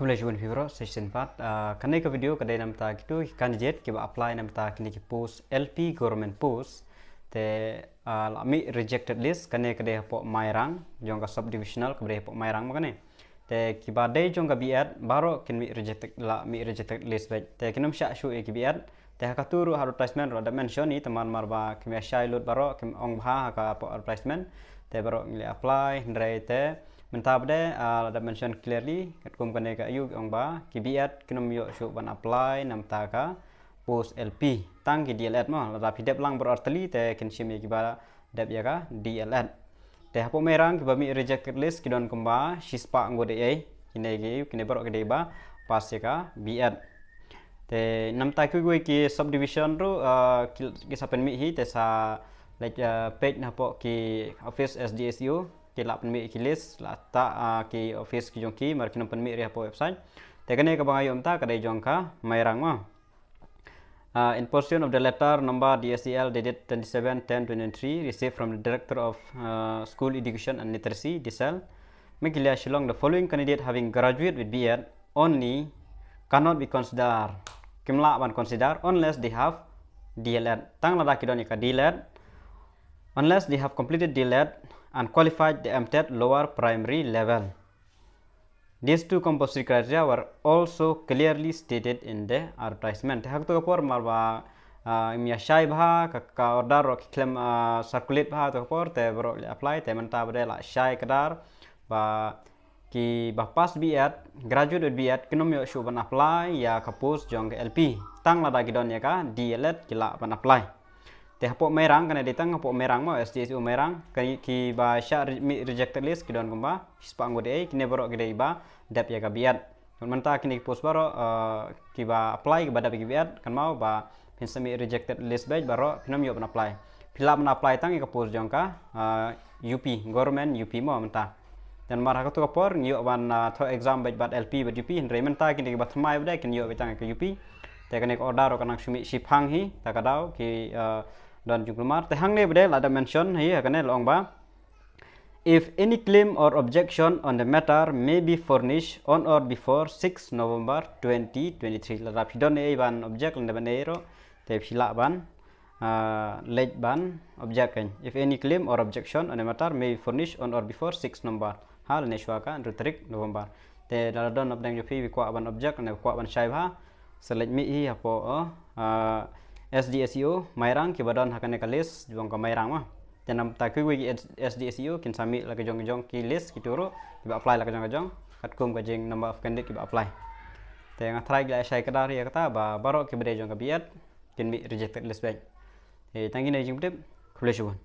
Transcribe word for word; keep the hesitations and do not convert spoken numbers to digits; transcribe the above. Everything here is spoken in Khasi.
Khublei shibun phi baroh sa shisien pat. Ah, kane ka video ka dei namta kito ki candidate kiba apply namta kine ki post L P government post. Te, ah, la mih rejected list, kane ka dei hapoh Mairang, jong ka subdivisional kaba dei hapoh Mairang ma kane. Te kiba dei jong ka B.Ed baroh kin mih rejected, la mih rejected list beit. Te kin ym shah shuh ïa ki B.Ed. Te ha katu ruh ha advertisement ruh la dep mention hi, te namar ba kim ïa shai lut baroh, kim ong bha ha ka hapoh advertisement. Te baroh ngi leh apply, hynrei te mynta pat de, ah, la dep mention clearly katkum kane ka aïu, ki ong ba ki B.Ed kin ym ïoh shuh ban apply namta ka post L P. Tang ki D.El.Ed mo, lada phi dep lang baroh artylli te kin shim ïa kiba dep ïa ka D.El.Ed. Te hapoh Mairang kiba mih rejected list ki don kumba shispah ngut eiei. Kine ki, kine baroh ki dei ba pass ïa ka B.Ed. Te namta kiwei kiwei ki subdivision ruh, ah, ki, ki sa pynmih hi, te sa leit, ah, peit na hapoh ki office S D S E O, ki lah pynmih ki list, lada, ah, ki office ki jong ki, namar kin ym pynmih ruh hapoh website. Te kane kaba nga ïoh mynta ka dei jong ka Mairang mo. Uh, in possession of the letter number D S E L dated twenty-seven ten twenty-three, received from the Director of, uh, School Education and Literacy, DSEL, Meghalaya, Shillong, the following candidate having graduated with B.Ed only cannot be considered. Kim lah ban consider unless they have D.El.Ed. Tang lada ki don ïa ka D.El.Ed, unless they have completed D.El.Ed and qualified the M.Ted lower primary level. These two compulsory criteria were also clearly stated in the advertisement. Te ha katu ka por namar ba, ah, im ïa shai bha, ka, ka order ruh ki khlem, ah, circulate bha ha katu ka por, te baroh ki leh apply, te mynta pat de la shai kdar ba kiba pass B.Ed, graduate with B.Ed, kin ym ïoh shuh ban apply ïa ka post jong ka L P. Tang lada ki don ïa ka D.El.Ed ki lah ban apply. Te hapoh Mairang, kane dei tang hapoh Mairang mo, S D S E O Mairang, ki, kiba shah re-, mih rejected list ki don kumba shispah ngut eiei, kine baroh ki dei ba dep ïa ka B.Ed. Mynta kine ki post baroh, uh, kiba apply kiba dep ïa ka B.Ed, kynmaw ba phin sa mih rejected list beit baroh, phin ym ïoh ban apply. Phi lah ban apply tang ïa ka post jong ka, uh, U P, government U P mo mynta. Te namar ha katu ka por ngi ïoh ban, uh, thoh exam beit bad L P bad U P, hynrei mynta kine kiba thymmai beit kin ïoh beit tang ïa ka U P. Te kane ka order ruh ka nang shu mih shipang hi, ta ka daw ki, uh, don jingkulmar. Te hangne pat de la dep mention hi, ha kane la ong ba, if any claim or objection on the matter may be furnished on or before six November twenty twenty-three. Lada phi don ei ban object lane ban ei ruh, te phi lah ban, ah, leit ban object kan. If any claim or objection on the matter may be furnished on or before six November. Ha lane shuwa ka hynriew tarik November. Te lada don napdeng jong phi ba kwah ban object lane kwah ban shai bha, sa leit mih hi hapoh, oh, ah, S D S E O Mairang kiba don ha kane ka list jong ka Mairang mo. Te namta kiwei kiwei ki S-, S D S E O kin sa mih la ka jong ka jong ki list kito ruh kiba apply la ka jong ka jong katkum ka jing number of candidate kiba apply. Te nga tharai ki la shai kdar ïa kata ba baroh kiba dei jong ka B.Ed kin mih rejected list beit. Te tang kine ki jingtip, khublei shibun.